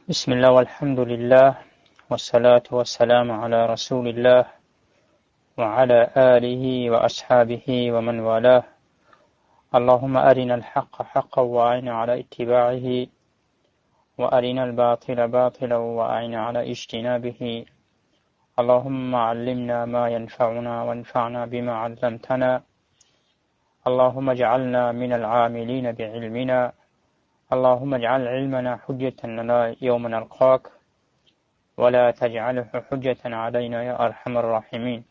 بسم الله والحمد لله والصلاة والسلام على رسول الله وعلى آله وأصحابه ومن والاه. اللهم أرنا الحق حقا وأعنا على اتباعه، وأرنا الباطل باطلا وأعنا على اجتنابه. اللهم علمنا ما ينفعنا وانفعنا بما علمتنا. اللهم اجعلنا من العاملين بعلمنا. اللهم اجعل علمنا حجة لنا يوم نلقاك، ولا تجعله حجة علينا يا أرحم الراحمين.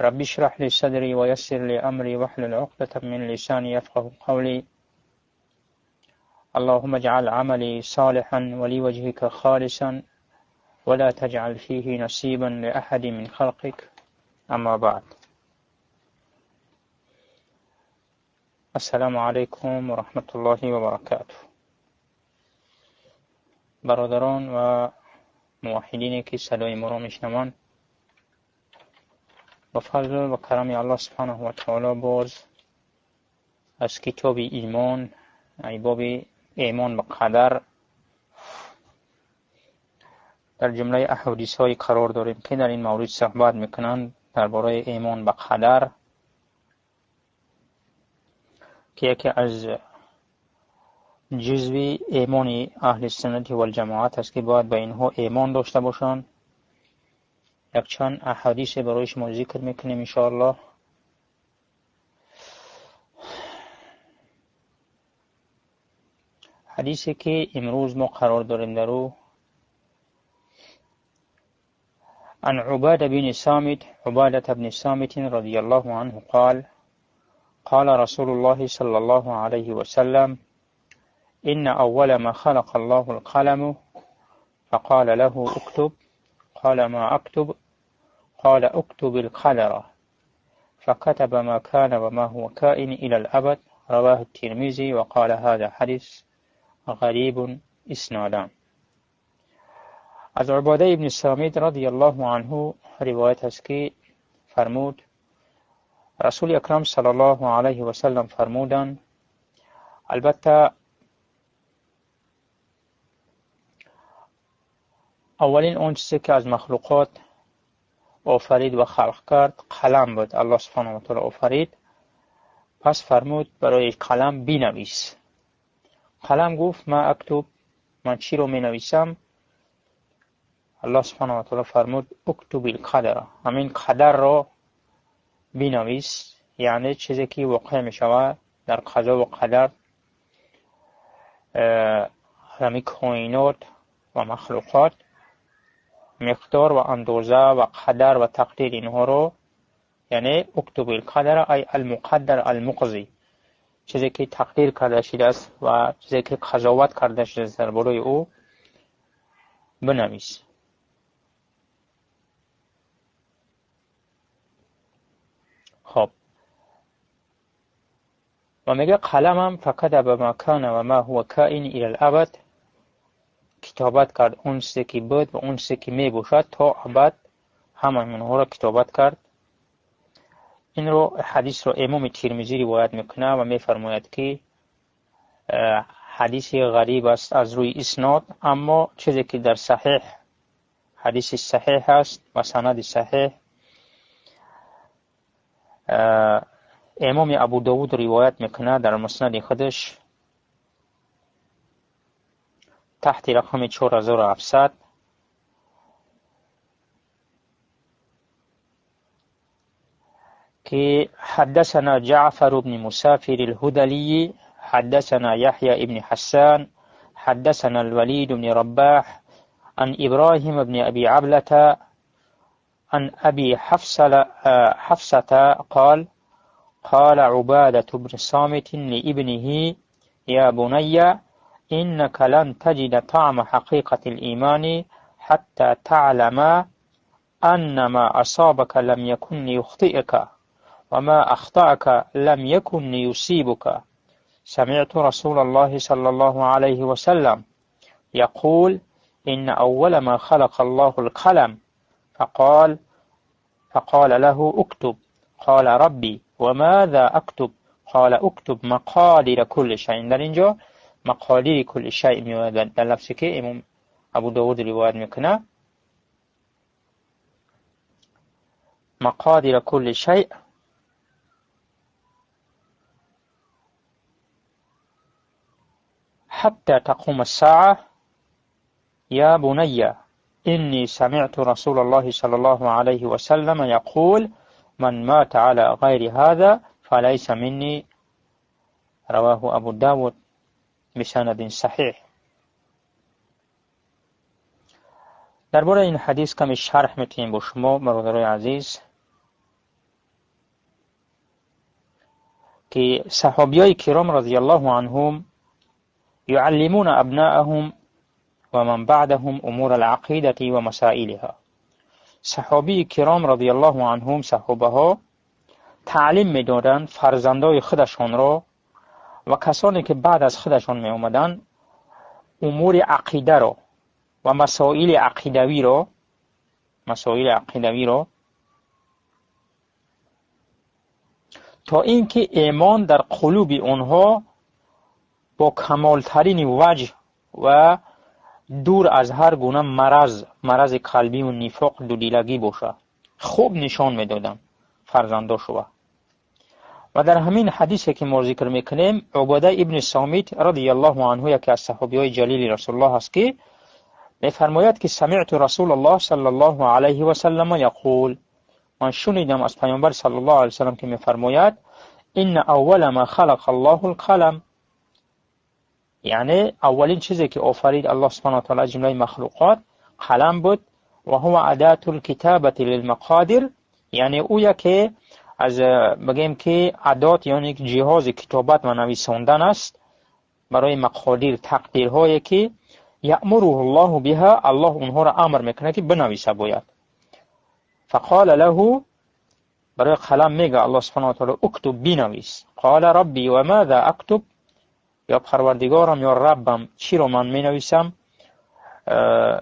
رب اشرح لي صدري ويسر لي أمري واحلل عقدة من لساني يفقه قولي. اللهم اجعل عملي صالحا ولوجهك خالصا، ولا تجعل فيه نصيبا لأحد من خلقك. أما بعد، السلام علیکم و رحمت الله و برکاته. برادران و موحدینی که صدای ما را میشنوند، با فضل و کرم الله سبحانه و تعالی باز از کتاب ایمان، ای باب ایمان به قدر، در جمله احادیث های قرار داریم که در این مورد صحبت میکنند درباره ایمان به قدر، که یکی از جزوی ایمان اهل سنت و الجماعت است که باید به اینها ایمان داشته باشند. یک چند احادیث برای شما ذکر میکنیم انشاءالله. حدیثی که امروز ما قرار داریم در او، عن عبادة بن صامت، عبادة بن صامت رضي الله عنه قال: قال رسول الله صلى الله عليه وسلم: إن أول ما خلق الله القلم، فقال له: اكتب. قال: ما أكتب؟ قال: اكتب القدر. فكتب ما كان وما هو كائن إلى الأبد. رواه الترمذي وقال هذا حديث غريب اسنادا. از عباده ابن صامت رضی الله عنه روایت است که فرمود: رسول اکرم صلی الله علیه و سلم فرمودند، البته اولین اون چیزی که از مخلوقات آفرید و خلق کرد قلم بود. الله سبحانه و تعالی آفرید. پس فرمود برای قلم بینویس. قلم گفت: ما اکتب، من چی رو می نویسم؟ الله سبحانه و تعالی فرمود: اکتب القدر، همین قدر رو بینویس، یعنی چیزی که واقع می شود در قضا و قدر همین کائنات و مخلوقات، مقدار و اندازه و قدر و تقدیر اینها رو، یعنی اکتب القدر ای المقدر المقضی، چیزی که تقدیر کرده شده است و چیزی که قضاوت کرده شده است درباره او بنویس. خب و میگه قلمم فکتب ما کان و ما هو کائن الی الابد، کتابت کرد اون چیزی که بود و اون چیزی که می باشد تا ابد، همه اونها را کتابت کرد. این رو حدیث رو امام ترمذی روایت میکنه و میفرماید که حدیث غریب است از روی اسناد، اما چیزی که در صحیح حدیث صحیح است و سند صحیح، امام ابو داود روایت میکنه در مسند خودش تحت رقم 4700 که حدثنا جعفر بن مسافر الهذلي حدثنا يحيى بن حسان حدثنا الوليد بن رباح عن إبراهيم بن أبي عبلة عن أبي حفصة قال: قال عبادة بن صامت لابنه: يا بني، إنك لن تجد طعم حقيقة الإيمان حتى تعلم أن ما أصابك لم يكن ليخطئك وما أخطأك لم يكن ليصيبك. سمعت رسول الله صلى الله عليه وسلم يقول: إن أول ما خلق الله القلم، فقال له: اكتب. قال: ربي، وماذا أكتب؟ قال: اكتب مقادير كل شيء. در اینجا مقادیر کل شیء میآید در لفظی که امام ابو داود روایت میکنه، مقادیر کل شیء حتى تقوم الساعة يا بني إني سمعت رسول الله صلى الله عليه وسلم يقول من مات على غير هذا فليس مني. رواه أبو داود بسند صحیح. درباره این حدیث کمی شرح میتیم با شما برادرای عزیز که صحابیای کرام رضی الله عنهم يعلمون أبناءهم ومن بعدهم أمور العقيدة ومسائلها. صحابی کرام رضی الله عنهم، صحابه ها تعلیم میدادند فرزندای خودشان را و کسانی که بعد از خودشان می آمدند امور عقیده را و مسائل عقیدوی را، تا اینکه ایمان در قلوب آنها با کمالترین وجه و دور از هر گونه مرض قلبی و نفاق دودیلگی باشه، خوب نشان میدادند فرزنداشو. و در همین حدیثی که ما ذکر میکنیم، عباده ابن صامت رضی الله عنه یکی از صحابیای جلیل رسول الله است که میفرماید که سمعت رسول الله صلی الله علیه و سلم یقول، من شنیدم از پیامبر صلی الله علیه و سلم که میفرماید ان اول ما خلق الله القلم، یعنی اولین چیزی که آفرید الله سبحانه و تعالی جمله مخلوقات قلم بود، و هو اداة الكتابة للمقادیر، یعنی او یکی از بگیم که ادات، یعنی جهاز کتابت و نویساندن است برای مقادیر، تقدیرهایی که یأمره الله بها، الله اونها را امر میکنه که بنویسه باید. فقال له، برای قلم میگه الله سبحانه و تعالی اکتب، بنویس. قال ربی و ماذا اکتب، یا پروردگارم یا ربم چی رو من مینویسم؟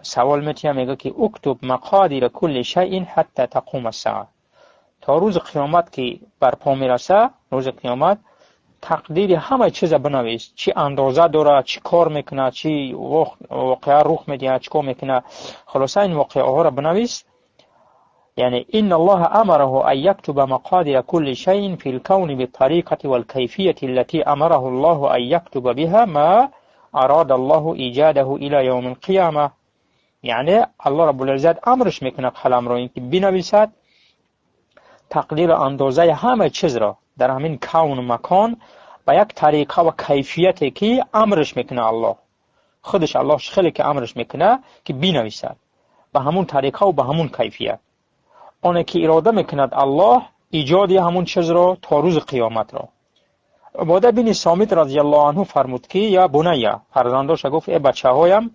سوال میتیم، میگه که اکتب مقادیر کل شیء حتی تقوم الساعه، تا روز قیامت که برپا میرسه، روز قیامت تقدیر همه چیز بنویس، چی اندازه داره، چی کار میکنه، چی واقعه رخ میده، چی کار میکنه، خلاصه این واقعه ها را بنویس. یعنی ان الله امره ان يكتب مقادير كل شيء في الكون بالطريقة والكيفية التي امره الله ان يكتب بها ما اراد الله ایجاده الى يوم القيامة. یعنی الله رب العزت امرش میکنه قلم را اینکه بنویسد تقدیر اندازه همه چیز را در همین کون و مکان با یک طریقه و کیفیتی که امرش میکنه الله، خودش الله خیلی که امرش میکنه که بنویسد به همون طریقه و به همون کیفیت، آنه که اراده میکند الله ایجاد همون چیز را تا روز قیامت را. عباده بن صامت رضی الله عنه فرمود که یا بنی، فرزنداش گفت ای بچه هایم،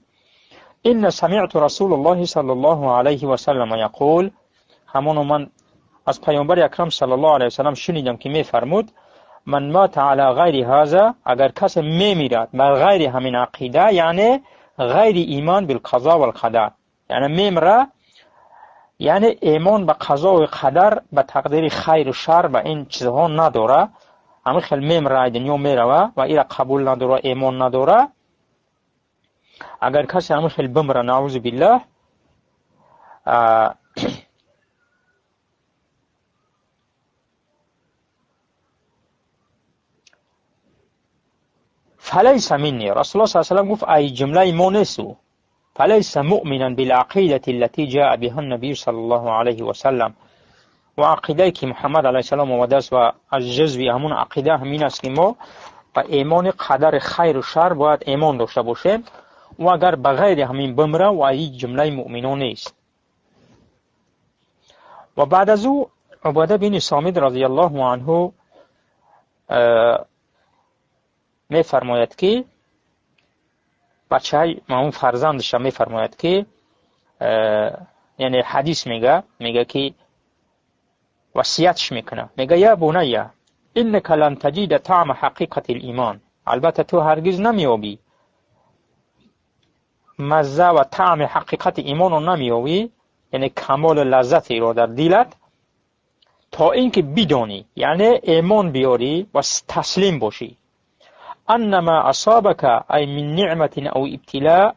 ان سمعت رسول الله صلی الله علیه و سلم یقول، همونو من از پیامبر اکرم صلی الله علیه و سلم شنیدم که میفرمود من مات علی غیر هذا، اگر کسی میمیرد بر غیر همین عقیده، یعنی غیر ایمان بالقضا والقدر، یعنی میمره، یعنی ایمان به قضا و قدر، به تقدیر خیر و شر، به این چیزها نداره، همین خیلی میمره دنیا میروه و ایرا قبول نداره، ایمان نداره، اگر کسی همین خیلی بمره نعوذ بالله، فلیس منی، رسول الله صلی الله علیه و سلم گفت ای جمله ما نیست، فليس مؤمنا بالعقيدة التي جاء بها النبي صلى الله عليه وسلم. و عقیده که محمد علیه السلام آمده است و از جزوی همون عقیده همین است که ما به ایمان قدر خیر و شر باید ایمان داشته باشیم، و اگر بغیر همین بمره و این جمله مؤمنان نیست. و بعد از او عباده بن صامت رضی الله عنه میفرماید که بچه اون فرزندش میفرماید که، یعنی حدیث میگه که وصیتش میکنه، میگه یا بنی انک لن تجد طعم حقیقت الایمان، البته تو هرگز نمیابی مزه و طعم حقیقت ایمان رو نمیابی، یعنی کمال لذت را در دلت، تا اینکه بدانی، یعنی ایمان بیاری و تسلیم باشی أن ما أصابك أي من نعمة أو ابتلاء،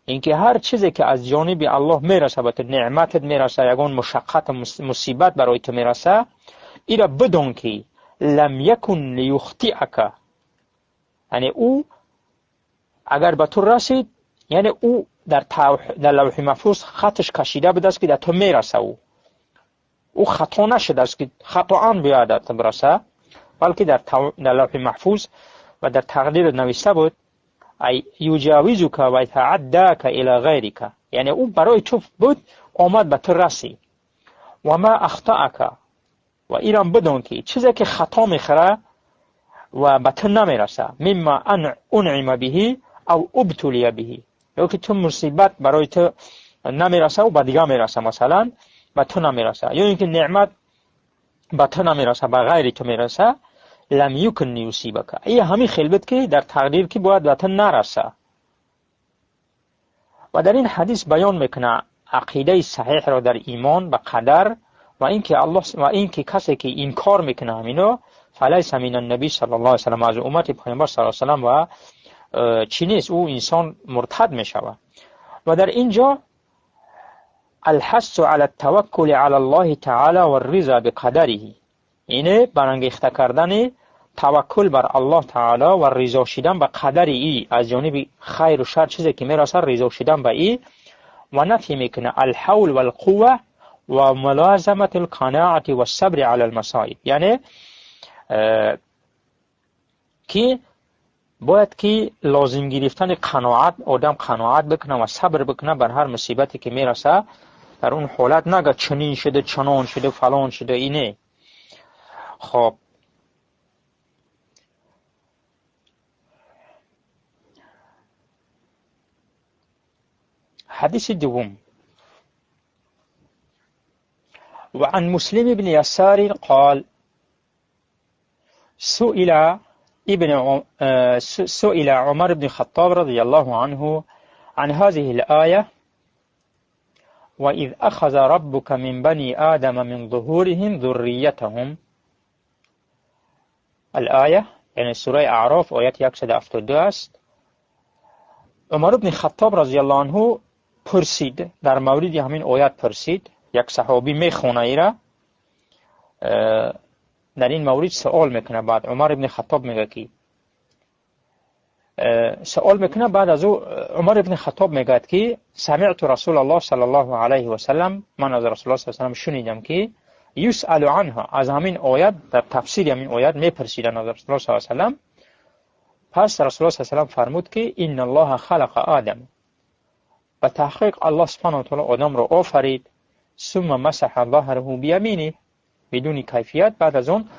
اینکه هر چیزی که از جانب الله میرسه به تو، نعمتت میرسه، یگان مشقت و مصیبت برای تو میرسه، ایرا بدون که لم یکن لیخطئک، یعنی او اگر به تو رسید، یعنی او در لوح محفوظ خطش کشیده بوده است که در تو میرسه، او خطا نشده است که خطا بیاید در تو برسه، بلکه در لوح محفوظ و در تقدیر نوشته بود. ای یجاوزک و یتعداک الی غیرک، یعنی او برای تو بود، آمد به تو رسید. و ما اخطأک، و ایران بدون که چیزی که خطا میخوره و به تو نمیرسه، مما انعم به او ابتلی به، یا که تو مصیبت برای تو نمیرسه و به دیگه میرسه، مثلا به تو نمیرسه، یا اینکه نعمت به تو نمیرسه، به غیر تو میرسه، لم یکن لیصیبک، ای همین خیل بود که در تقدیر که باید به تو نرسه. و در این حدیث بیان میکنه عقیده صحیح را در ایمان به قدر، و اینکه الله و اینکه کسی که انکار میکنه همینو فلیس من النبی صلی الله علیه و سلم، از امت پیامبر صلی الله علیه و سلم و چی نیست، او انسان مرتد میشود. و در اینجا الحث علی التوکل علی الله تعالی والرضا بقدره، اینه برانگیخته کردن توکل بر الله تعالی و رضا شدن به قدر ای، از جانب خیر و شر چیزی که میرسه رضا شدن به ای، و نفی میکنه الحول والقوه و ملازمة القناعة والصبر علی المصائب، یعنی که باید که لازم گرفتن قناعت، آدم قناعت بکنه و صبر بکنه بر هر مصیبتی که میرسه، در اون حالت نگه چنین شده، چنان شده، فلان شده، اینه. خب حدیث دوم، وعن مسلم بن يسار قال سئل عمر بن الخطاب رضي الله عنه عن هذه الآية وإذ أخذ ربك من بني آدم من ظهورهم ذريتهم. الآية یعنی سوره اعراف آیت 172 است. عمر بن خطاب رضی الله عنه پرسید، در مورد همین آیت پرسید، یک صحابی میخونه ایره، در این مورد سوال میکنه. بعد عمر بن خطاب میگه که سوال میکنه، بعد از او عمر بن خطاب میگه که سمعت رسول الله صلی الله علیه و سلم، من از رسول الله صلی الله علیه و سلم شنیدم که یسأل عنها، از همین آیت در تفسیر همین آیت میپرسیدن از رسول الله صلی الله علیه و سلم. پس رسول الله صلی الله علیه و سلم فرمود که ان الله خلق آدم، به تحقیق الله سبحانه و تعالی آدم را آفرید، ثم مسح ظهره بیمینه، بدون کیفیت، بعد از اون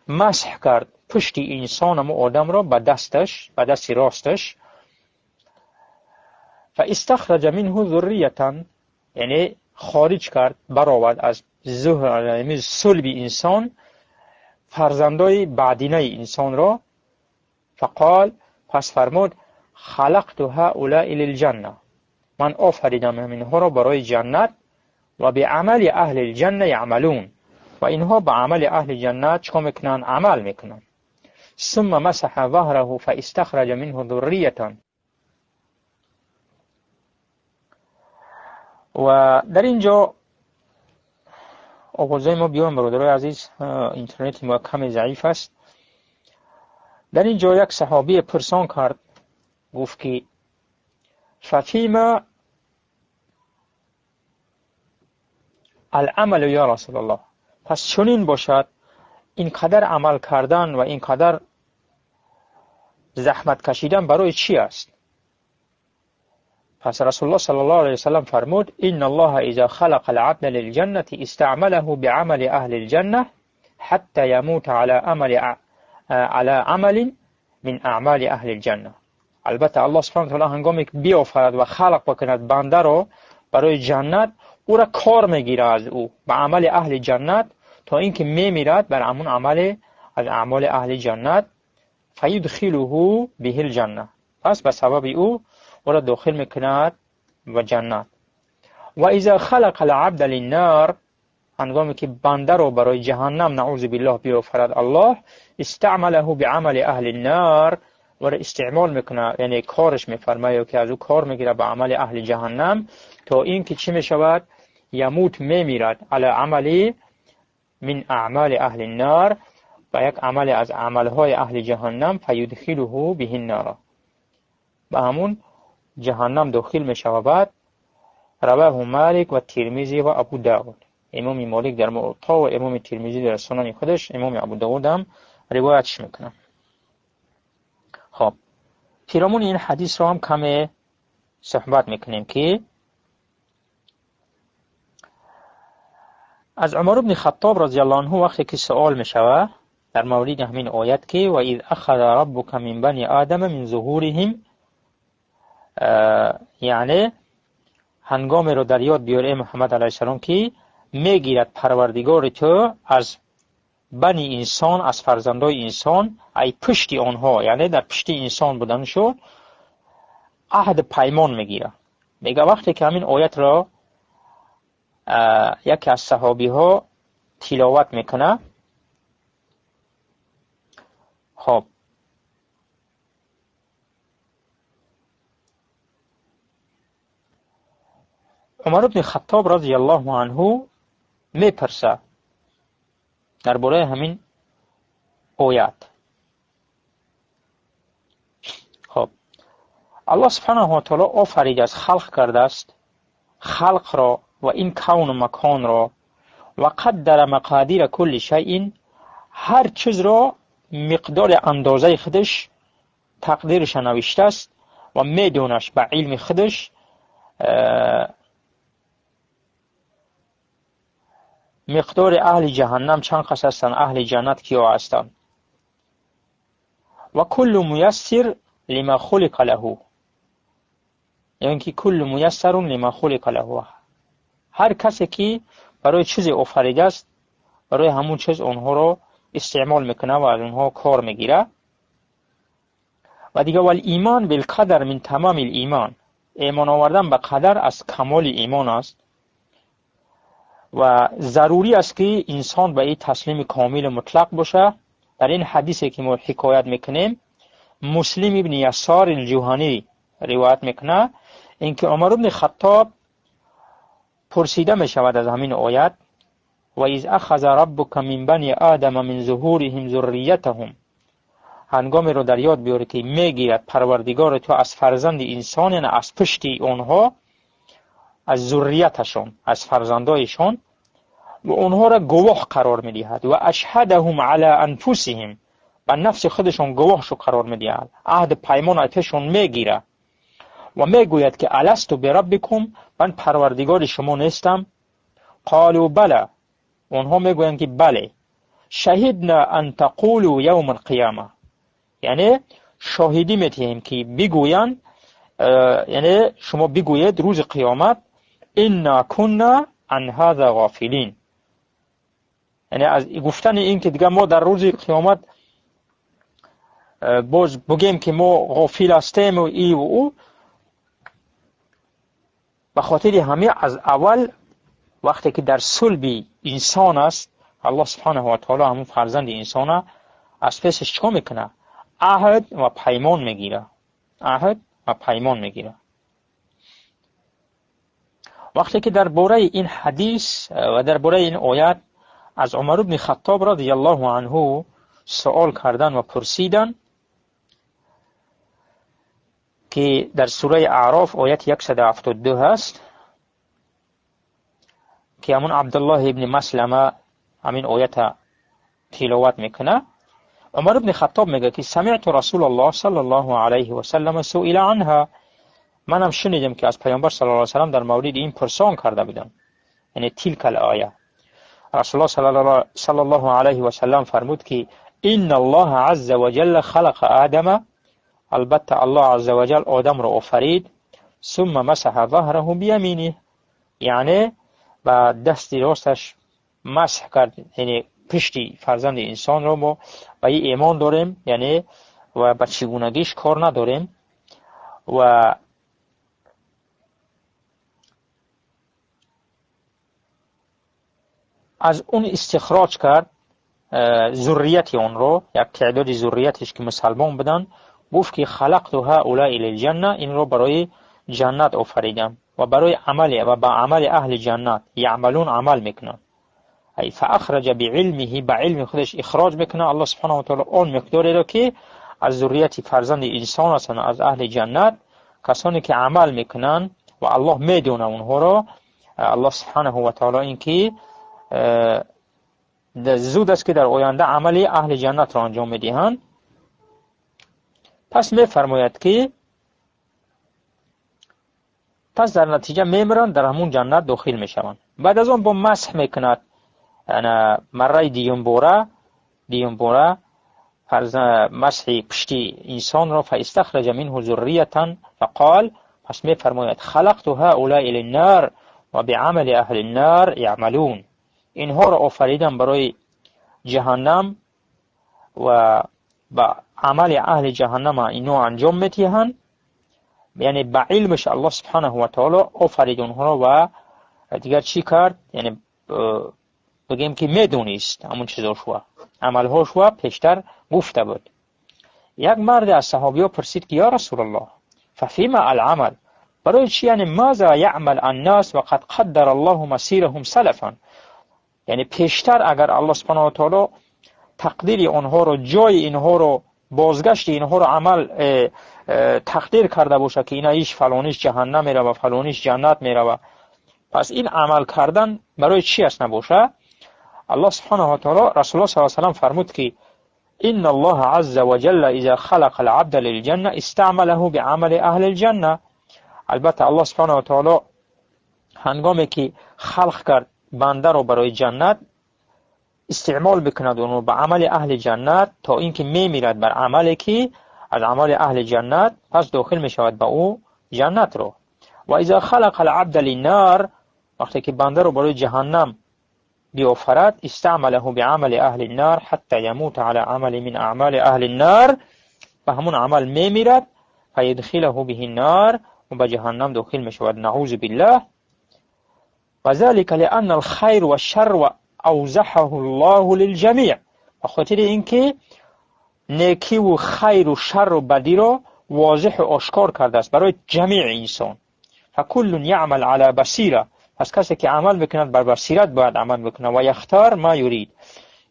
مسح کرد پشت انسان و آدم را به دستش، به دست راستش، فاستخرج منه ذریة، یعنی خارج کرد، برآورد از ظهر، یعنی صلب انسان فرزندای بعدینه انسان را. فقال، پس فرمود خلقت هؤلاء للجنة، من آفریدم اینها را برای جنت، و به عمل اهل الجنة یعملون، و اینها به عمل اهل جنت چکار میکنن؟ عمل میکنن. ثم مسح ظهره فاستخرج منه ذریة. و در اینجا آوازهای ما بیان برادرای عزیز، اینترنت ما کمی ضعیف است. در اینجا یک صحابی پرسان کرد، گفت که ففیما العمل یا رسول الله، پس چنین باشد اینقدر عمل کردن و اینقدر زحمت کشیدن برای چی است؟ پس رسول الله صلی الله علیه و سلم فرمود ان الله اذا خلق العبد للجنة استعمله بعمل اهل الجنة حتى يموت على عمل من اعمال اهل الجنة. البته الله سبحانه و تعالی هنگامی که بیافرد و خلق بکند بنده را برای جنت، او را کار میگیره از او به عمل اهل جنت تا اینکه میمیرد بر همون عمل از اعمال اهل جنت، فیدخله به الجنه، پس به سبب او او را داخل میکند و جنت. و اذا خلق العبد للنار، هنگامی که بنده را برای جهنم نعوذ بالله بیافرد الله، استعمله بعمل اهل النار و را استعمال میکنه، یعنی کارش میفرماید که از او کار میگیره به عمل اهل جهنم، تا اینکه چی میشود؟ یموت، میمیرد، علی عملی من اعمال اهل النار، و یک عمل از عملهای اهل جهنم، فیدخله به النار، به همون جهنم داخل میشود. رواه مالک و ترمذی و ابو داود. امام مالک در موطا و امام ترمذی در سنن خودش، امام ابو داود هم روایتش میکنه. خب پیرامون این حدیث رو هم کم صحبت میکنیم که از عمر بن خطاب رضی الله عنه وقتی که سوال میشوه در مورد همین آیت که و اذ اخذ ربک من بنی آدم من ظهورهم، یعنی هنگام رو در یاد بیاره محمد علیه السلام که میگیرد پروردگار تو از بنی انسان، از فرزندای انسان، ای پشتی آنها، یعنی در پشتی انسان بودن شد، عهد پیمان میگیره. میگه وقتی که همین آیت را یکی از صحابی ها تلاوت میکنه، خب عمر بن خطاب رضی الله عنه میپرسه درباره همین آیت. خب الله سبحانه و تعالی آفرید است، خلق کرده است خلق را و این کون و مکان را، و قدر مقادیر کل شیء، هر چیز را مقدار اندازه خودش تقدیرش نوشته است و میدونش به علم خودش مقدار اهل جهنم چند قس هستند، اهل جنت کیا هستند. و کل میسر لما خلق له، یعنی که کل میسر لما خلق له، هر کسی که برای چیزی آفریده است برای همون چیز آنها را استعمال میکنه و از آنها کار میگیره. و دیگه وال ایمان بالقدر من تمام الایمان، ایمان آوردن به قدر از کمال ایمان است و ضروری است که انسان به این تسلیم کامل مطلق باشه. در این حدیثی که ما حکایت میکنیم، مسلم ابن یسار الجوهانی روایت میکنه اینکه عمر بن خطاب پرسیده میشود از همین آیت و اذ اخذ ربک من بنی آدم من ظهورهم ذریتهم، هنگامی رو در یاد بیاری که میگیرد پروردگار تو از فرزند انسان، یعنی از پشتی آنها، از ذریتشان، از فرزندایشان، و آنها را گواه قرار میدهد و اشهدهم علی انفسهم، به نفس خودشان گواهشو قرار میدهد، عهد پیمان ازشون میگیره و میگوید که الست بربکم، من پروردگار شما نیستم؟ قالوا بله، آنها میگویند که بله. شهدنا ان تقولوا یوم القیامه، یعنی شاهدی میدهیم که بگویند، یعنی شما بگویید روز قیامت انا كنا عن هذا غافلین، یعنی از گفتن این که دیگه ما در روز قیامت باز بگیم که ما غافل هستیم و ای و او، به خاطر همه از اول وقتی که در صلب انسان است، الله سبحانه و تعالی همون فرزند انسان از پسش چیکار میکنه؟ عهد و پیمان میگیره، عهد و پیمان میگیره. وقتی که درباره این حدیث و درباره این آیت از عمر بن خطاب رضی الله عنه سوال کردن و پرسیدن که در سوره اعراف آیت 172 هست که همون عبدالله ابن مسلمه همین آیت تلاوت میکنه، عمر بن خطاب میگه که سمعت رسول الله صلی الله علیه و سلم سئل عنها، منم شنیدم که از پیامبر صلی الله علیه و سلم در مورد این پرسان کرده بودم، یعنی تلک الآیه. رسول الله صلی الله علیه و سلم فرمود که ان الله عز وجل خلق آدم، البته الله عز وجل آدم را آفرید، ثم مسح ظهره بیمینه، یعنی با دست راستش مسح کرد، یعنی پشتی فرزند انسان را ما به این ایمان داریم، یعنی و به چگونگیش کار نداریم. و از اون استخراج کرد ذریت اون رو، یک تعداد ذریتش که مسلمان بودن Гуфт ки халақту ҳаула лилҷанна, инро барои ҷаннат офаридам ва барои амали ва ба амали аҳли ҷаннат яъмалун амал мекунанд. Ай фаахраҷа биилмиҳи, ба илми худаш ихроҷ мекунад Аллоҳ субҳанаҳу ва таъоло он миқдореро ки аз зуррияти фарзанди инсон ҳастанд, аз аҳли ҷаннат, касоне ки амал мекунанд ва Аллоҳ медонад онҳоро. Аллоҳ субҳанаҳу ва таъоло ин ки зуд аст ки дар оянда амали аҳли ҷаннатро анҷом медиҳанд. Пас мефармояд ки пас дар натиҷа мемиранд, дар ҳамун ҷаннат дохил мешаванд. Баъд аз он бо масҳ мекунад марраи дуюмбора масҳи пушти инсонро, фаистахраҷа минҳу зурриятан фақол, пас мефармояд халақту ҳаулаи линнар ва биамали аҳли ннар яъмалун, инҳоро офаридам барои ҷаҳаннам ва ба амали аҳли ҷаҳаннама ино анҷом медиҳанд. Яъне ба илмаш Аллоҳ субҳанаҳу ва таоло офарид онҳоро ва дигар чӣ кард? Яъне бигем ки медонист ҳамун чизошва, амалҳошва пештар гуфта буд. Як марде аз саҳобиҳо пурсид ки ё Расулаллоҳ, фафима аламал, барои чӣ, яъне маза яъмал аннас ва қад қаддара Аллоҳу масираҳум салафан, яъне пештар агар Аллоҳ субҳанаҳу ва таоло тақдири онҳоро, ҷои инҳоро, бозгашти инҳоро амал тақдир карда бошад ки ина иш фалониш ҷаҳаннам мерава, фалониш ҷаннат мерава, пас ин амал кардан барои чӣ аст набоша? Аллоҳ субҳанаҳу ва таоло, Расулуллоҳ саллаллоҳу алайҳи васаллам фармуд ки инна Аллоҳа азза ва ҷалла иза халақа алабда лилҷанна истаъмалаҳу биамали аҳли лҷанна. Албатта Аллоҳ субҳанаҳу ва таоло ҳангоме ки халқ кард бандаро барои ҷаннат, истеъмол бикунад онро ба амали аҳли ҷаннат то ин ки мемирад бар амале ки аз амали аҳли ҷаннат, пас дохил мешавад ба ӯ ҷаннатро. Ва иза халақа алабда линнар, вақте ки бандаро барои ҷаҳаннам биофарад, истаъмалаҳу биамали аҳли ннар ҳатта ямута ала амали мин аъмали аҳли ннар, ба ҳамун амал мемирад, фаюдхилаҳу биҳи ннар, ва ба ҷаҳаннам дохил мешавад, наъузу биллаҳ. Ва залика лианна алхайр вашшарр авзаҳаҳу Аллоҳу лилҷамиъ, ба хотири ин ки некиву хайру шарру бадиро возеҳу ошкор кардааст барои ҷамеи инсон. Факуллун яъмал ала басира, пас касе ки амал мекунад бар басират бояд амал бикунад, ва яхтар ма юрид,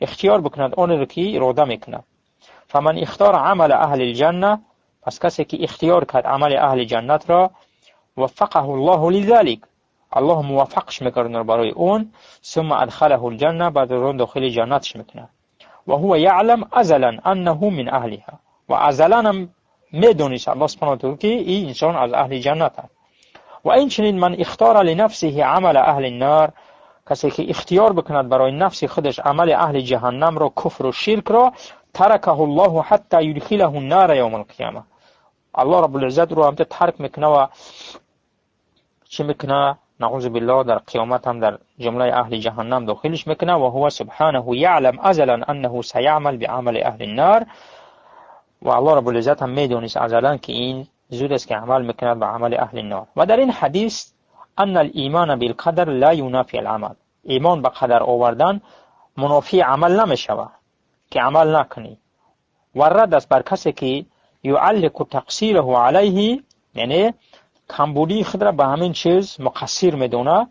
ихтиёр бикунад онеро ки ирода мекунад. Фаман ихтара амала аҳли лҷанна, пас касе ки ихтиёр кард амали аҳли ҷаннатро, ваффақаҳу Аллоҳу лизалик, Аллоҳ муваффақш мекунад барои он, сумма адхалаҳу лҷанна, баъд аз он дохили ҷаннатш мекунад. Ва ҳува яълам азалан аннаҳу мин аҳлиҳа, ва азалан ҳам медонист Аллоҳ субҳанаҳу ва таъоло ки ин инсон аз аҳли ҷаннат аст. Ва инчунин ман ихтора линафсиҳи амала аҳли ннар, касе ки ихтиёр бикунад барои нафси худаш амали аҳли ҷаҳаннамро, куфру ширкро, таракаҳу Аллоҳу ҳатта юдхилаҳу ннара явма алқияма, Аллоҳ раббулиззат ӯро ҳамта тарк мекунад ва чӣ мекунад? Наъузу биллоҳ, дар қиёмат ҳам дар ҷумлаи аҳли ҷаҳаннам дохилиш мекунад. Ва ҳува субҳанаҳу яълам азалан аннаҳу саяъмал биамали аҳли ннар, ва Аллоҳ раббулиззат ҳам медонист азалан ки ин зуд аст ки амал мекунад ба амали аҳли ннор. Ва дар ин ҳадис анна алимана билқадар ла юнафи аламал, имон ба қадар овардан мунофии амал намешавад ки амал накунӣ. Ва рад аст бар касе ки юаллиқу тақсираҳу алайҳи, яъне камбудии худро ба ҳамин чиз муқассир медонад,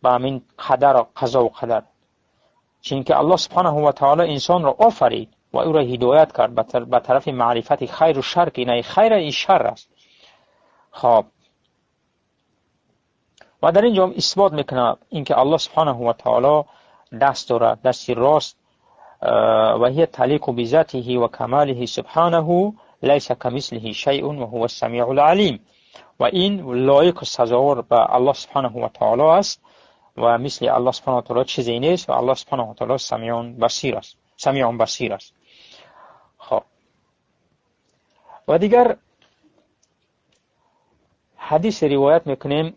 ба ҳамин қадар, қазову қадар. Чунки Аллоҳ субҳанаҳу ва таоло инсонро офарид ва ӯро ҳидоят кард ба тарафи маърифати хайру шар, ки ина хайр, ин шар аст. Хоб, ва дар ин ҷо исбот мекунад ин ки Аллоҳ субҳанаҳу ва таоло даст дорад, дасти рост, ва ҳия талиқу бизатиҳи ва камалиҳи субҳанаҳу лайса камислиҳи шайъун ва ҳува самиъу лалим, ва ин лоиқу сазовор ба Аллоҳ субҳанаҳу ва таоло аст ва мисли Аллоҳ субҳанаҳу ва таоло чизе нест ва Аллоҳ субҳанаҳу ва таоло самиъун басир аст, самиъун басир аст. Хоб, ва дигар ҳадисе ривоят мекунем.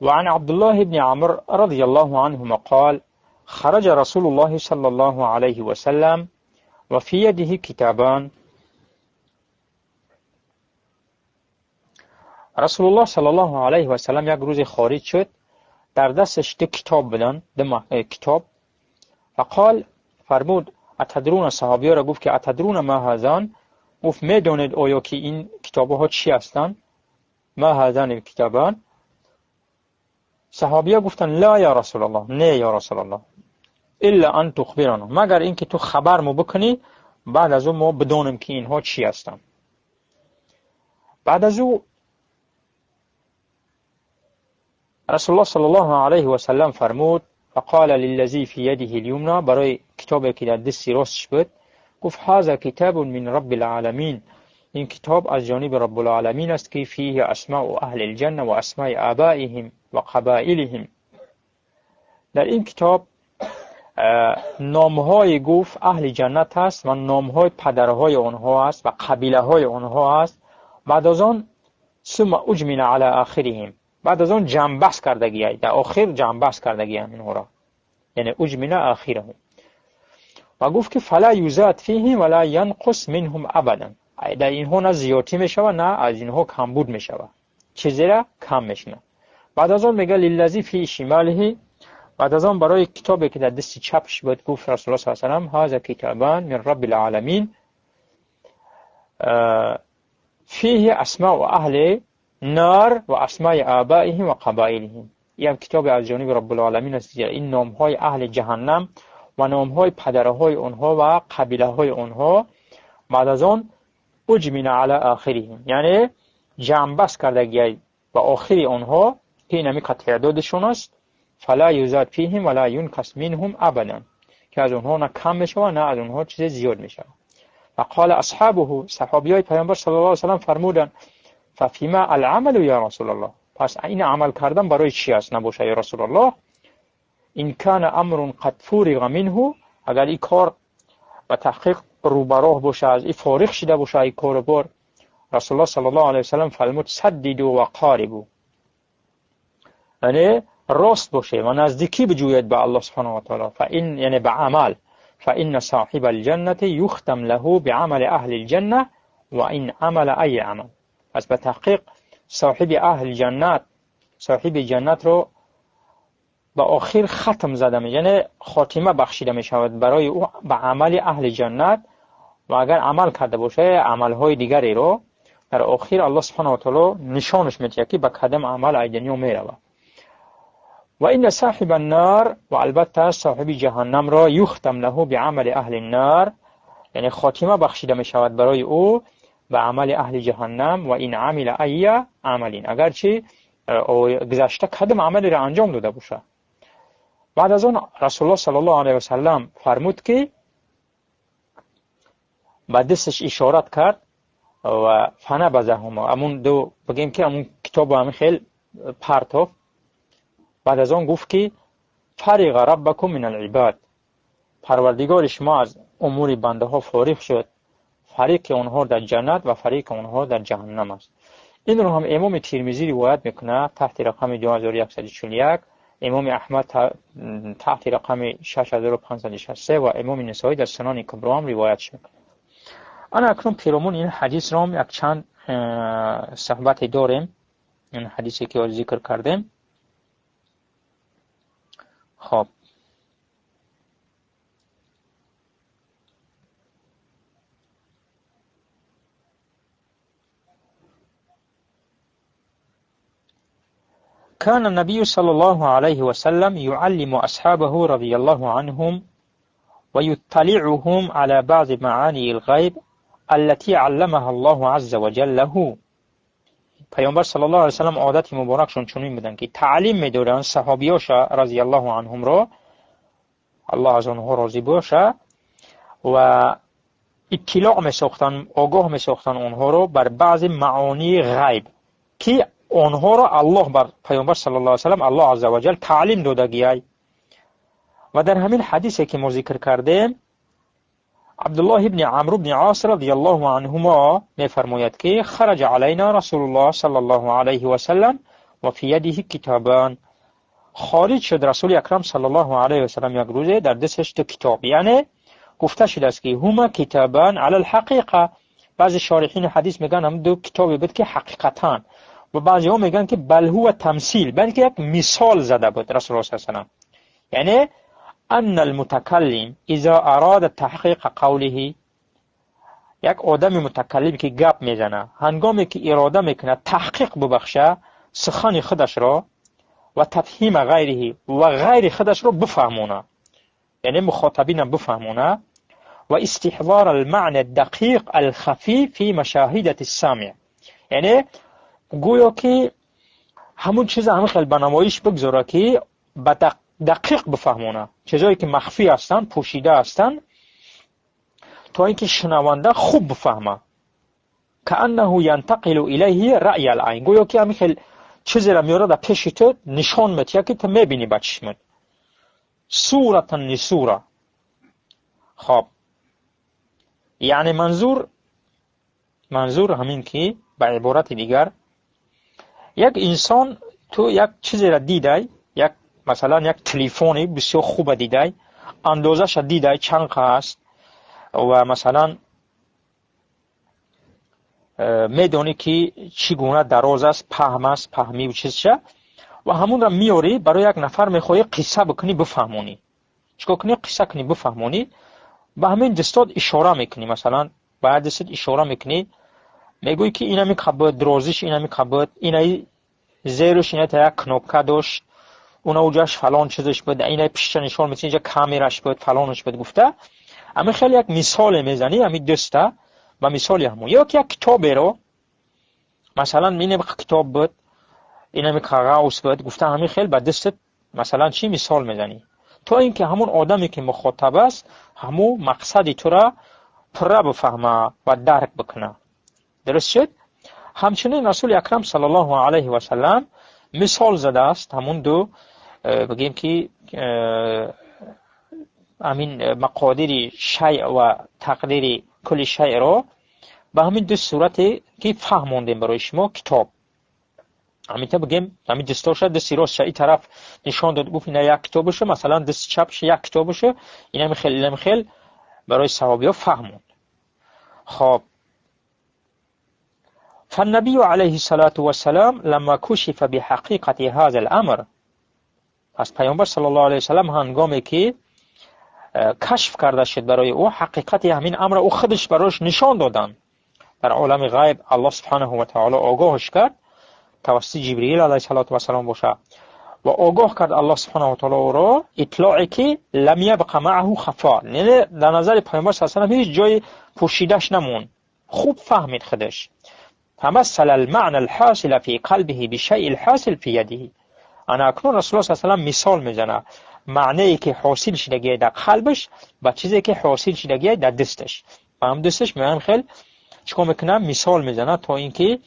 وعن عبد الله بن عمرو رضي الله عنهما قال خرج رسول الله صلى الله عليه وسلم وفي يده كتابان. رسول الله صلی الله علیه و سلم یک روز خارج شد، در دستش دو کتاب بودن، دو کتاب. فقال، فرمود اتدرون، صحابی را گفت که اتدرون ما هذان، گفت میدانید آیا که این کتاب‌ها چی هستند؟ ما هذان الکتابان. صحابی ها گفتن لا یا رسول الله، نه یا رسول الله، الا ان تخبرنا، مگر اینکه تو خبر مو بکنی، بعد از اون ما بدانیم که اینها چی هستند. بعد از او رسول الله صلی الله علیه و سلم فرمود فقال للذی فی یده الیمنی، برای کتابی که در دست راستش بود گفت هذا کتاب من رب العالمین، این کتاب از جانب رب العالمین است که فیه اسماء اهل الجنه و اسماء آبائهم و قبائلهم. در این کتاب نامهای گفت اهل جنت است و نامهای پدرهای آنها است و قبیله های آنها است. بعد از آن ثم اجمل علی آخرهم، بعد از آن جنبس کردگی، در آخر جنبس کردگی اینها را، یعنی اجمل آخرهم. و گفت که فلا یزاد فیهم ولا ینقص منهم ابدا، در اینها نه زیادی میشود نه از اینها کمبود میشود، چیزی را کم میشنه. بعد از آن میگه للذی فی شماله، بعد از آن برای کتابی که در دست چپش بود گفت رسول الله صلی الله علیه و سلم هذا کتابان من رب العالمین فیه اسماء اهل نار و اسماء آبائهم و قبائلهم. این کتاب از جانب رب العالمین است، این نامهای اهل جهنم و نامهای پدرهای آنها و قبیله های آنها. بعد از آن اجمل علی آخرهم، یعنی جمع بست کردگی به آخر آنها که این همی تعدادشون است. فلا یزاد فیهم ولا ینقص منهم ابدا، که از آنها نه کم میشود نه از آنها چیز زیاد میشود. و قال اصحابه، صحابی های پیامبر صلی الله علیه و سلم فرمودند ففیما العمل یا رسول الله، پس این عمل کردن برای چی است نباشه یا رسول الله؟ این کان امر قد فرغ منه، اگر این کار به تحقیق رو به راه باشه، از این فارغ شده باشه این کار بار، رسول الله صلی الله علیه و سلم فرمود سددوا و قاربوا، یعنی راست باشه و نزدیکی بجوید به الله سبحانه و تعالی. فإن، یعنی به عمل، فإن صاحب الجنة یختم له بعمل اهل الجنة وإن عمل ای عمل. پس به تحقیق صاحب اهل جنت، صاحب جنت رو به آخر ختم زده می، یعنی خاتمه بخشیده می شود برای او به عمل اهل جنت، و اگر عمل کرده باشه عملهای دیگری رو در آخر الله سبحانه و تعالی نشانش میده که به کدام عمل ای دنیا می رود. و این صاحب النار، و البته صاحب جهنم را یختم له بعمل اهل النار، یعنی خاتمه بخشیده می شود برای او به عمل اهل جهنم. و این عمل ای عملین، اگرچه گذشته کدام عملی را انجام داده باشه. بعد از آن رسول الله صلی الله علیه و سلم فرمود که با دستش اشارت کرد و فنبذهما، همون دو بگیم که همون کتاب همین خیلی پرتاف. بعد از آن گفت که فرغ ربکم من العباد، پروردگار شما از امور بنده ها فارغ شد، فریق آنها در جنت و فریق آنها در جهنم است. این رو هم امام ترمذی روایت میکنه تحت رقم 2141، امام احمد تحت رقم 6563 و امام نسائی در سنن کبری هم روایت میکنه. انا اکنون پیرامون این حدیث رو هم یک چند صحبت داریم، این حدیثی که ذکر کردیم. خب كان النبي صلى الله عليه وسلم يعلم أصحابه رضي الله عنهم ويطلعهم على بعض معاني الغيب التي علمها الله عز وجل له. پیامبر صلی الله علیه و سلم عادت مبارکشون چنین بودن که تعلیم میدادن صحابیاش رضی الله عنهم را، الله از آنها راضی باشه، و اطلاع میساختن، آگاه میساختن آنها را بر بعض معانی غیب که آنها را الله بر پیامبر صلی الله علیه و سلم الله عز وجل تعلیم دادگی. و در همین حدیثی که ما ذکر کردیم عبدالله ابن عمرو بن عاص رضی الله عنهما میفرماید که خرج علینا رسول الله صلی الله علیه و سلم و فی یده کتابان. خارج شد رسول اکرم صلی الله علیه و سلم یک روزه در دستش دو کتاب، یعنی گفته شده است که هما کتابان علی الحقیقه. بعضی شارحین حدیث میگن هم دو کتابی بود که حقیقتا، و بعضی ها میگن که بل هو تمثیل، بلکه یک مثال زده بود رسول الله صلی الله علیه و سلم، یعنی أن المتكلم إذا أراد تحقیق قوله، یک آدم متکلم که گپ میزنه هنگامی که اراده میکنه تحقیق ببخشه سخن خودش را و تفهیم غیره و غیر خودش را بفهمونه، یعنی مخاطبین بفهمونه، و استحضار المعنى الدقیق الخفی فی مشاهدة السامع، یعنی گویا که همون چیز همون خیلی به نمایش بگذاره که به دقیق بفهمونه چیزایی که مخفی هستن، پوشیده هستن، تا اینکه شنونده خوب بفهمه. کأنه ینتقل الیه رأی العین، گویا که همین خیلی چیزی را میاره در پیش تو نشان میده که تو میبینی با چشمت، صورتا لصوره. خب یعنی منظور همین که به عبارت دیگر یک انسان تو یک چیزی را دیدی، یک مثلا یک تلفنی بسیار خوب دیدی، اندازش دیدی چند است و مثلا میدونی که چگونه دراز است، پهم است، پهمی و چیزشه، و همون را میاری برای یک نفر میخوای قصه بکنی بفهمونی، چیکار کنی؟ قصه کنی بفهمونی، به همین دستات اشاره میکنی، مثلا به دستت اشاره میکنی، میگویی که اینمی قبط درازیش، اینمی قبط، اینای زیرش اینا تا یک کنوپکا داشت، اونا اوجاش فلان چیزش بود، اینای پیشش نشون میدی، اینجا کامراش بود، فلانش بود گفته. اما خیلی یک مثال میزنی همین دسته و مثال همون، یا که یک کتاب رو مثلا اینم کتاب بود، اینم کاغذ بود گفته، همین خیلی با دستت مثلا چی مثال میزنی تا اینکه همون آدمی که مخاطب است همون مقصد تو را پره بفهمه و درک بکنه. درست شد؟ همچنین رسول اکرم صلی الله علیه و سلم مثال زده است همون دو بگیم که همین مقادیر شیء و تقدیر کل شیء را به همین دو صورتی که فهموندیم برای شما کتاب. همین تا بگیم همین دستاش دست راست این طرف نشان داد گفت اینا یک کتابشه، مثلا دست چپش یک کتابشه، اینم خیلی اینم خیلی برای صحابی‌ها فهموند. خب فالنبي عليه الصلاة والسلام لما كشف بحقیقت هذا الامر، پس پیامبر صلی الله علیه وسلم هنگامی که کشف کرده شد برای او حقیقت همین امر، او خودش براش نشان دادن در عالم غیب، الله سبحانه و تعالی آگاهش کرد توسط جبرئیل علیه الصلاة والسلام باشه و آگاه کرد الله سبحانه و تعالی او را اطلاعی که لم یبق معه خفا، یعنی در نظر پیامبر صلی الله علیه و سلم هیچ جای پوشیدش نمون، خوب فهمید خودش. فمثل المعنى الحاصل في قلبه بشيء الحاصل في يده، انا اکنون رسول الله صلی الله علیه و سلم مثال میزنه معنی که حاصل شدگی در قلبش با چیزی که حاصل شدگی در دستش، با هم دستش میام خیلی چیکار میکنه؟ مثال میزنه تا اینکه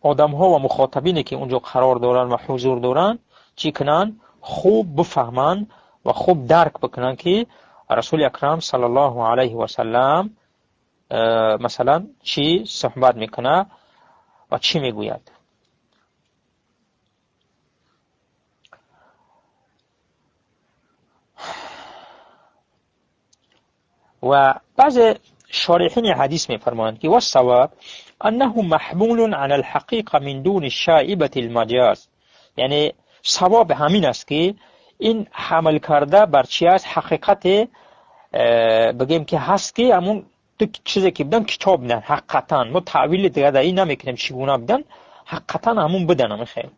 آدم ها و مخاطبینی که اونجا قرار دارن و حضور دارن چی کنن؟ خوب بفهمن و خوب درک بکنن که رسول اکرم صلی الله علیه و سلم مثلا چی صحبت میکنه و چی میگوید. و بعض شارحین حدیث میفرمایند که والصواب انه محمول علی الحقیقه من دون شائبه المجاز، یعنی صواب همین است که این حمل کرده بر چی است؟ حقیقت بگیم که هست که همون دو چیزی که بدن کتاب بدن، حقیقتا ما تعویل دیگه در این نمیکنیم چگونه بدن، حقیقتا همون بدن همین خیلی.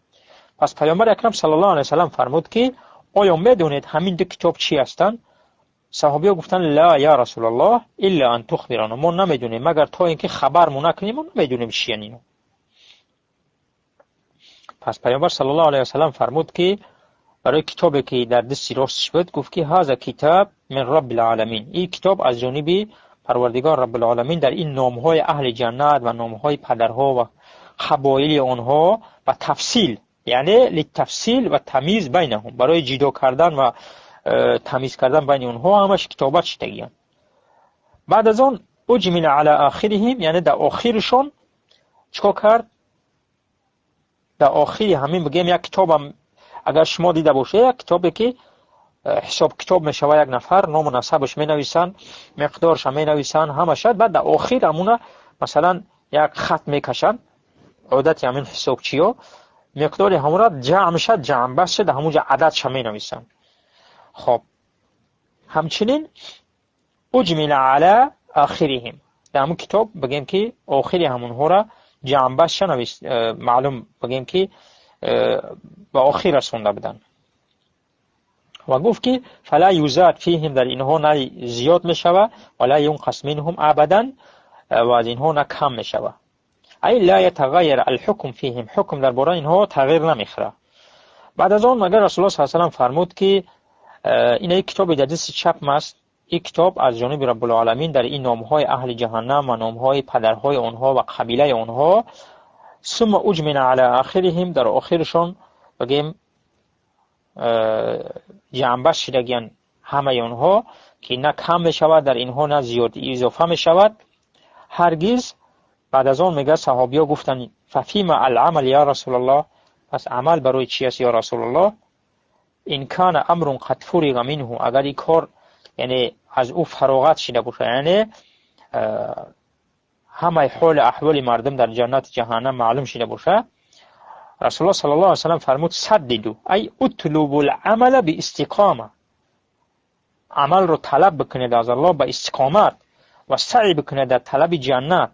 پس پیامبر اکرم صلی الله علیه و سلم فرمود که آیا میدونید همین دو کتاب چی هستند؟ صحابی‌ها گفتن لا یا رسول الله الا ان تخبرنا، ما نمیدونیم مگر تا اینکه خبرمون نکنیم ما نمیدونیم چی یعنی. پس پیامبر صلی الله علیه و سلم فرمود که برای کتابی که در دست راستش بود گفت که هذا کتاب من رب العالمین، این کتاب از جانب پروردگار رب العالمین در این نام‌های اهل جنت و نام‌های پدرها و قبایل آنها و تفصیل، یعنی للتفصیل و تمیز بینهم، برای جدا کردن و تمیز کردن بین اونها همش کتابت شدگیان. بعد از آن اجمل علی آخرهم، یعنی در آخرشون چیکار کرد؟ در آخری همین بگیم یک کتابم اگر شما دیده باشه، یک کتابی که حساب کتاب میشوه، یک نفر نام و نسبش می نویسن، مقدارش می نویسن، همش، بعد در آخر همونه مثلا یک خط میکشن، عادت همین حسابچیا مقدار همون را جمع شد، جمع بس شد، همونجا عددش می نویسن. Хоб, ҳамчунин уҷмила ала ахириҳим, дар ҳамун китоб бигем ки охири ҳамонҳоро ҷамъбастша маълум бигем ки ба охир расонда буданд. Ва гуфт ки фала юзад фиҳим, дар инҳо на зиёд мешава, ва ла юнқас минҳум абадан, ва аз инҳо на кам мешава. Ай ла ятағайяр алҳукм фиҳим, ҳукм дар бораи инҳо тағйир намехӯрад. Баъд аз он магар Расулуллоҳ саллаллоҳу алайҳи васаллам фармуд ки ин як китобе дар дасти чапм аст, ин китоб аз ҷониби Раббулъоламин дар ин номҳои аҳли ҷаҳаннам ва номҳои падарҳои онҳо ва қабилаи онҳо, сумма уҷмина ала ахириҳим, дар охиршон бигем ҷамъбаст шидагиян ҳамаи онҳо, ки на кам мешавад дар инҳо, на зиёд изофа мешавад ҳаргиз. Баъд аз он мегӯяд саҳобиҳо гуфтанд фафима алъамал я Расулаллоҳ, пас амал барои чи аст ё Расулаллоҳ? Ин кана амрун қад фуриға минҳу, агар ин кор яъне аз ӯ фароғат шида бошад, яъне ҳамаи ҳоли аҳволи мардум дар ҷаннати ҷаҳаннам маълум шида бошад. Расулуллоҳ саллаллоҳу алайҳи васаллам фармуд саддиду ай утлубу л-амала биистиқома, амалро талаб бикунед аз Аллоҳ ба истиқомат ва саъй бикунед дар талаби ҷаннат,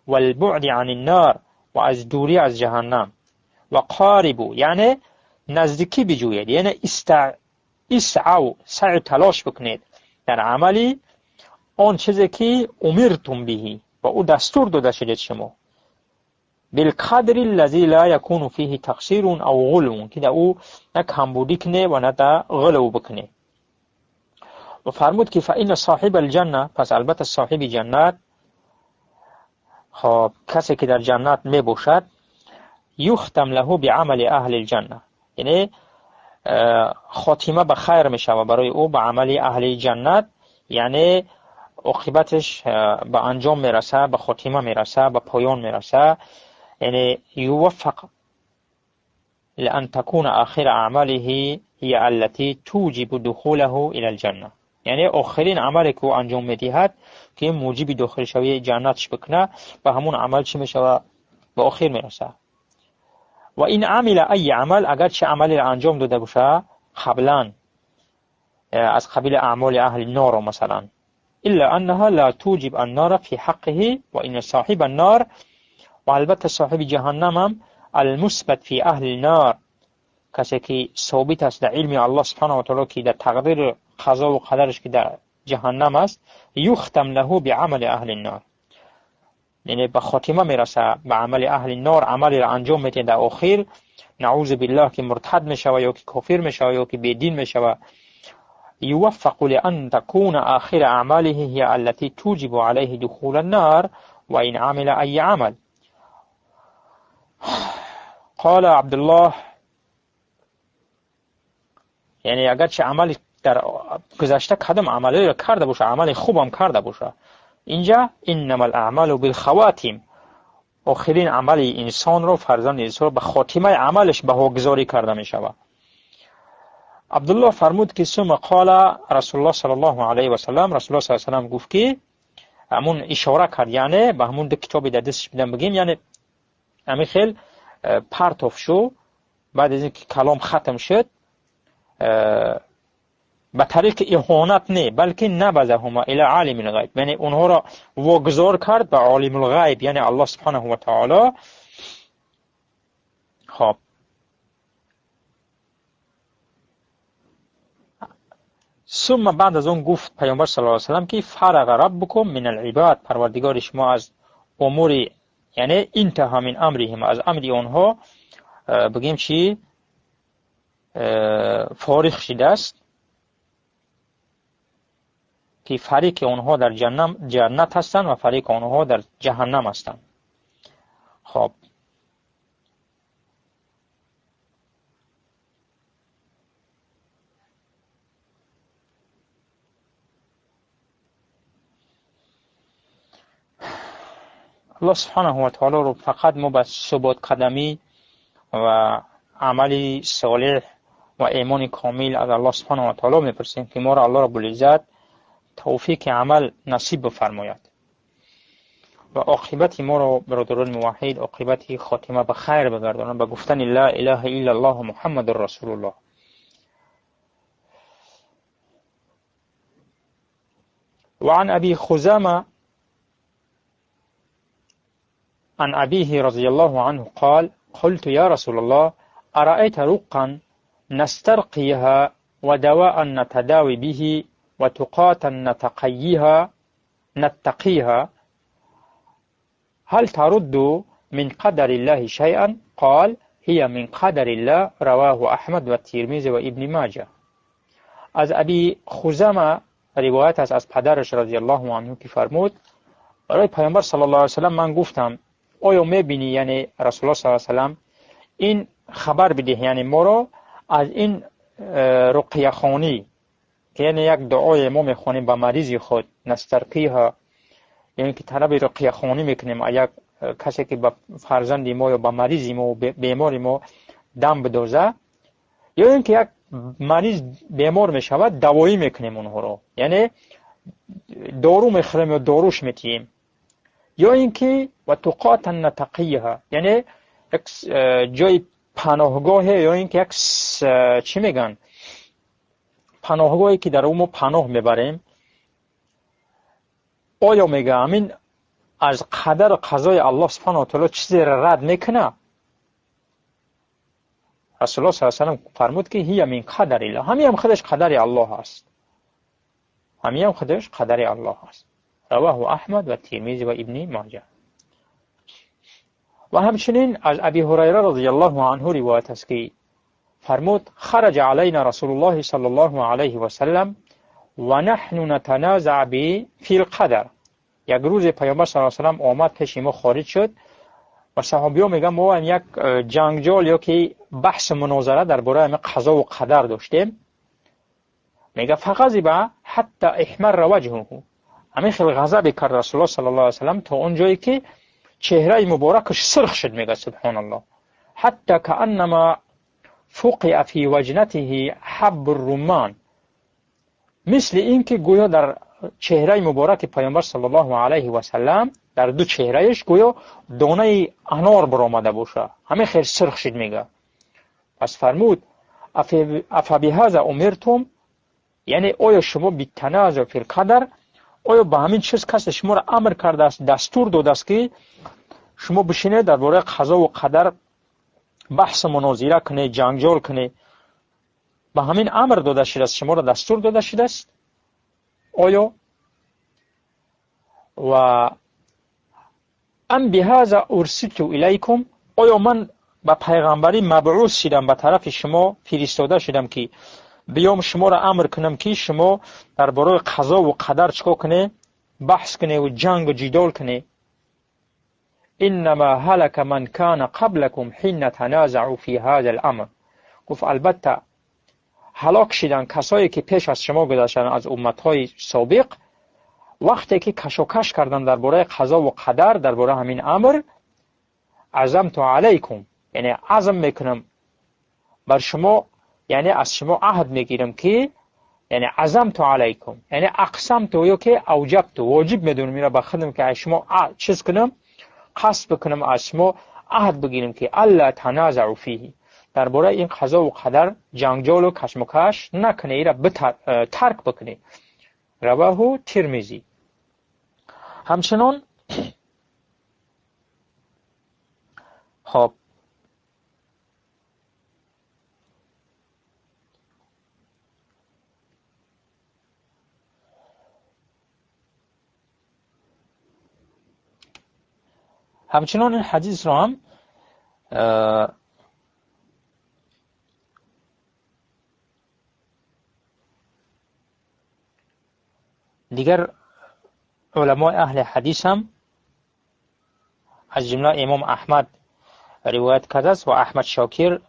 валбуъди ани ннор, ва аз дурӣ аз ҷаҳаннам, ва қарибу, яъне наздикӣ биҷӯед, яъне исъав, саъю талош бикунед дар амали он чизе ки умиртум биҳи, ва ӯ дастур дода шудед шумо, билқадри аллази ла якуну фиҳи тақсирун ав ғулвун, ки дар ӯ на камбудӣ куне ва на дар ғулв бикуне. Ва фармуд ки фаинна соҳиба алҷанна, пас албатта соҳиби ҷаннат, хоб касе ки дар ҷаннат мебошад, юхтам лаҳу биамали аҳли алҷанна, яъне хотима ба хайр мешавад барои ӯ ба амали аҳли ҷаннат, яъне оқибаташ ба анҷом мерасад, ба хотима мерасад, ба поён мерасад. Яъне юваффақ лиан такуна ахира аъмалиҳи ҳия аллати туҷибу духулаҳу ила алҷанна, яъне охирин амале ки ӯ анҷом медиҳад ки муҷиби дохилшавии ҷаннатш бикунад, ба ҳамун амал чӣ мешавад? Ба охир мерасад. Ва ин амила айи амал, агар чӣ амалеро анҷом дода бошад қаблан аз қабили аъмоли аҳли норо масалан, илла аннаҳа ла туҷиб аннора фи ҳаққиҳи ва инна соҳиба аннор, ва албатта соҳиби ҷаҳаннамам алмусбат фи аҳли нор, касе ки собит аст дар илми Аллоҳ субҳанаҳу ва таъоло ки дар тақдири қазову қадараш ки дар ҷаҳаннам аст, юхтам лаҳу биамали аҳли нор, яъне ба хотима мерасад ба амали аҳли нор, амалеро анҷом медиҳад дар охир, наъузу биллаҳ, ки муртад мешавад ё ки кофир мешавад ё ки бедин мешавад. юваффақу лиан такуна ахира аъмалиҳи ҳия аллати туҷибу алайҳи духула ннор ва ин амила айя амал. Қола Абдуллоҳ, яъне агарчи амали дар гузашта кадом амалеро карда бошад, амали хубам карда бошад, инҷа иннама ал-аъмалу билхаватим, охирин амали инсонро, фарзанди инсонро ба хотимаи амалаш баҳогузорӣ карда мешавад. Абдуллоҳ фармуд ки сума қола Расулуллоҳ саллаллоҳу алайҳи васаллам, Расулуллоҳ саллаллоҳу алайҳи васаллам гуфт ки ҳамун ишора кард, яъне ба ҳамун ду китобе дар дасташ бидам бигем, яъне ҳамин хел партов шу, баъд аз инки калом хатм шуд, ба тариқи иҳонат не, балки набазаҳума ила алими лғайб, яъне онҳоро вогузор кард ба олимул ғайб, яъне Аллоҳ субҳанаҳу ва таоло. Хоб, сумма баъд аз он гуфт Паёмбар саллаллоҳу алайҳи васаллам ки фараға раббукум мин алибад, парвардигори шумо аз умури, яъне интаҳа мин амриҳим, аз амри онҳо бигем чи фориғ шидааст, ки фариқи онҳо дар ҷаннат ҳастанд ва фариқи онҳо дар ҷаҳаннам ҳастанд. Хоб, Аллоҳ субҳанаҳу ва таолоро фақат мо ба суботқадамӣ ва амали солеҳ ва имони комил аз Аллоҳ субҳанаҳу ва таоло мепурсем ки моро Аллоҳ раббулиззат тавфиқи амал насиб бифармояд ва оқибати моро, бародарони муваҳҳид, оқибати хотима ба хайр бигардонад ба гуфтани ла илаҳа иллаллоҳ Муҳаммадур расулуллоҳ. وعن أبي خزامة عن أبيه رضي الله عنه قال: قلت يا رسول الله، أرأيت رقا نسترقيها ودواء نتداوي به وتقاة نتقيها، هل ترد من قدر الله شيئا؟ قال: هي من قدر الله. رواه أحمد والترمذي وابن ماجه. از ابی خزامه روایت است از پدرش رضی الله عنه که فرمود: برای پیامبر صلی الله علیه و سلم من گفتم آیا میبینی، یعنی رسول الله صلی الله علیه و سلم این خبر بده، یعنی ما رو از این رقیه خوانی که یعنی یک دعای ما میخوانیم به مریض خود، نسترقیها، یعنی که طلب رقیه خوانی میکنیم یک کسی که به فرزند ما یا به مریض ما و بیمار ما دم بدوزه، یا اینکه یک مریض بیمار میشود دوایی میکنیم اونها رو، یعنی دارو میخوریم یا داروش میتیم، یا اینکه و تقات نتقیها، یعنی یک جای پناهگاه، یا اینکه یک چی میگن پناهگاهی که در اون ما پناه میبریم. آیا میگه امین از قدر قضای الله سبحانه و تعالی چیزی را رد میکنه؟ رسول الله صلی الله علیه و سلم فرمود که هی من قدر الله، همین هم خودش قدر الله است، همین هم خودش قدر الله است. رواه احمد و ترمذی و ابن ماجه. و همچنین از ابی هریره رضی الله عنه روایت است که فرمود: خرج علینا رسول الله صلی الله علیه و سلم و نحن نتنازع فی القدر. یک روز پیامبر صلی الله علیه و سلم آمد پیش ما، خارج شد و صحابی‌ها میگن ما یک جنگجال یا که بحث مناظره درباره همین قضا و قدر داشتیم. میگه فغضب حتی احمر وجهه، همین خیلی غضب کرد رسول الله صلی الله علیه و سلم تا اون جایی که چهره مبارکش سرخ شد. میگه سبحان الله، حتی کأنما فقع فی وجنته حب الرمان، مثل اینکه گویا در چهره مبارک پیامبر صلی الله علیه و سلم در دو چهرهش گویا دانه انار برآمده باشه، همه خیلی سرخ شد. میگه پس فرمود: افبهذا امرتم، یعنی آیا شما بالتنازع فی القدر، آیا به همین چیز کسی شما را امر کرده است، دستور داده است که شما بشینید درباره قضا و قدر بحث مناظره کنه، جنجال کنه؟ به همین امر داده شده است، شما را دستور داده شده است؟ آیا و ام بهذا ارسلت الیکم، آیا من به پیغمبری مبعوث شدم، به طرف شما فرستاده شدم که بیام شما را امر کنم که شما درباره قضا و قدر چیکار کنه، بحث کنه و جنگ و جدال کنه؟ انما هلك من كان قبلكم حين تنازعوا في هذا الامر. گفت البته هلاک شدن کسایی که پیش از شما گذشتن از امتهای سابق، وقتی که کشاکش کردن درباره قضا و قدر، درباره همین امر، عزمت علیکم، یعنی عزم میکنم بر شما، یعنی از شما عهد میگیرم که، یعنی عزمت علیکم، یعنی اقسمت یا که اوجبت، واجب میدونم میره به خودم که از شما چیز کنم، قصد بکنم، از شما عهد بگیرم که الا تنازعوا فیه، درباره این قضا و قدر جنجال و کشمکش نکنه، ایرا ترک بکنه. رواه ترمذی. همچنان خب همچنان این حدیث رو هم دیگر علمای اهل حدیث هم از جمله امام احمد روایت کرده است و احمد شاکر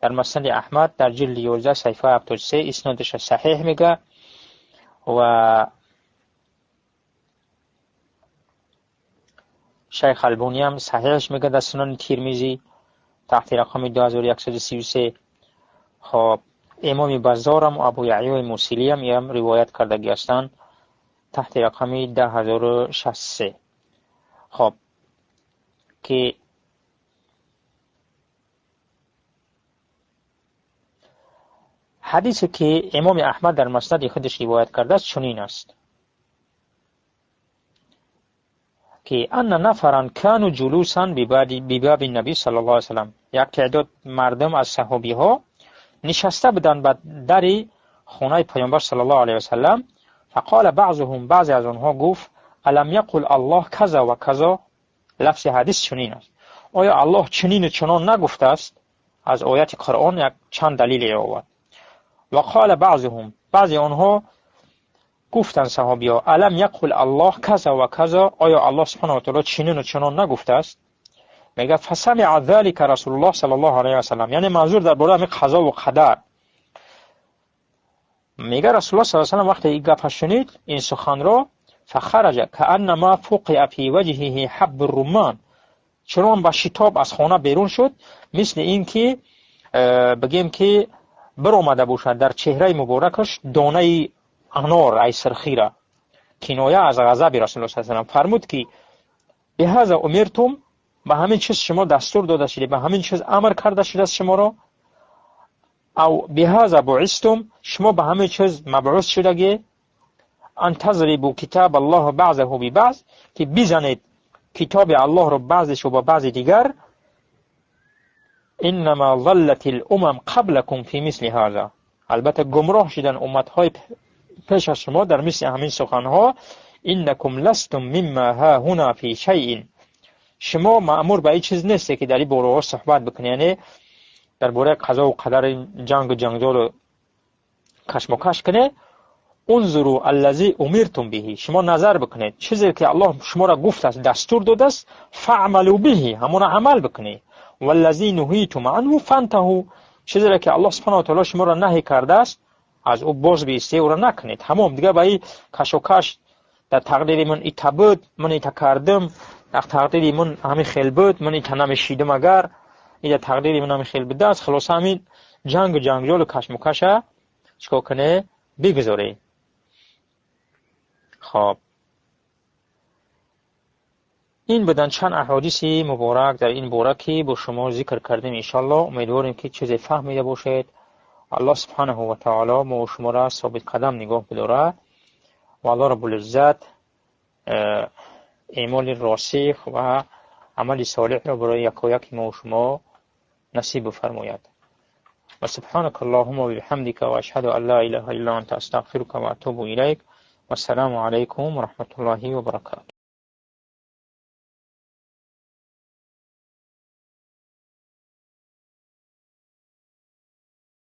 در مسند احمد در جلد 11 صفحه 73 اسنادش صحیح میگه و شیخ البانی هم صحیحش میگه در سنن ترمذی تحت رقم 2133. خب امام بزار هم و ابو یعیای موصلی هم روایت کردگی هستند تحت رقم 10063. خب که حدیثی که امام احمد در مسند خودش روایت کرده است چنین است: ки анна нафаран кану ҷулусан бибаби наби саллаллоҳу алайҳи васаллам, як теъдод мардум аз саҳобиҳо нишаста буданд ба дари хонаи паёмбар саллаллоҳу алайҳи васаллам. Фақола баъзуҳум, баъзе аз онҳо гуфт: алам яқул аллоҳ каза ва казо. Лафзи ҳадис чунин аст: оё Аллоҳ чунину чунон нагуфтааст? Аз ояти Қуръон як чанд далеле овард. Ва қола баъзуҳум, баъзе онҳо гуфтанд саҳобиҳо: алам яқул аллоҳ каза ва казо, оё Аллоҳ субҳанаҳу ва таъоло чунину чунон нагуфтааст? Мегӯяд: фасамиа залика расулуллоҳ саллаллоҳу алайҳи васаллам, яъне манзур дар бораи ҳамин қазо ва қадар. Мегӯяд Расулуллоҳ саллаллоҳу алайҳи васаллам вақте ин гапа шунид, ин суханро, фахараҷа кааннама фуқиа фи ваҷҳиҳи ҳаббу румман, чунон ба шитоб аз хона берун шуд, мисли ин ки бигем ки биромада бошад дар чеҳраи муборакаш донаи анор ай сирхира, киноя аз ғазаби Расулуллоҳ саллаллоҳу алайҳи васаллам. Фармуд ки: биҳаза умиртум, ба ҳамин чиз шумо дастур дода шудед, ба ҳамин чиз амр карда шудааст шуморо, ав биҳаза буистум, шумо ба ҳамин чиз мабъус шудагӣ, ан тазрибу китаб аллоҳ баъзаҳу бибаъз, ки бизанед китоби Аллоҳро баъзешу ба баъзи дигар. Иннама заллат лумам қаблакум фи мисли ҳаза, албатта гумроҳ шудан умматҳои пеш аз шумо дар мисли ҳамин суханҳо. Иннакум ластум мимма ҳа ҳуна фи шайин, шумо маъмур ба ин чиз несте ки дар ин бораҳо суҳбат бикунед, яъне дар бораи қазову қадари ҷангу ҷанҷолу кашмокаш кунед. Унзуру аллази умиртум биҳи, шумо назар бикунед чизе ки Аллоҳ шуморо гуфтааст, дастур додааст, фаъмалу биҳи, ҳамона амал бикунед, валлази нуҳитум анҳу фантаҳу, чизеро ки Аллоҳ субҳанаҳу ва таъоло шуморо наҳӣ кардааст, аз ӯ боз биистед, ӯро накунед. Тамом, дигар ба ин кашокаш, дар тақдири ман ита буд, ман ита кардам, дар тақдири ман ҳамин хел буд, ман ита намешидам, агар и дар тақдири ман ҳамин хел будааст. Хулоса, ҳамин ҷангу ҷанҷолу кашмокаша чикор кунед? Бигузоред. Хоб, ин буданд чанд аҳодиси муборак дар ин бора, ки бо шумо зикр кардем. Иншоалло, умедворем, ки чизе фаҳмида бошед. Аллоҳ субҳанаҳу ва таоло мо шуморо собитқадам нигоҳ бидорад ва Аллоҳ раббулиззат эъмоли росих ва амали солеҳро барои якояки мо шумо насиб бифармояд. Ва субҳанака аллоҳума ва биҳамдика ва ашҳаду ан ла илаҳа илла анта астағфирука ва атубу илайк. Вассалому алайкум ва раҳматуллоҳи ва баракатуҳ.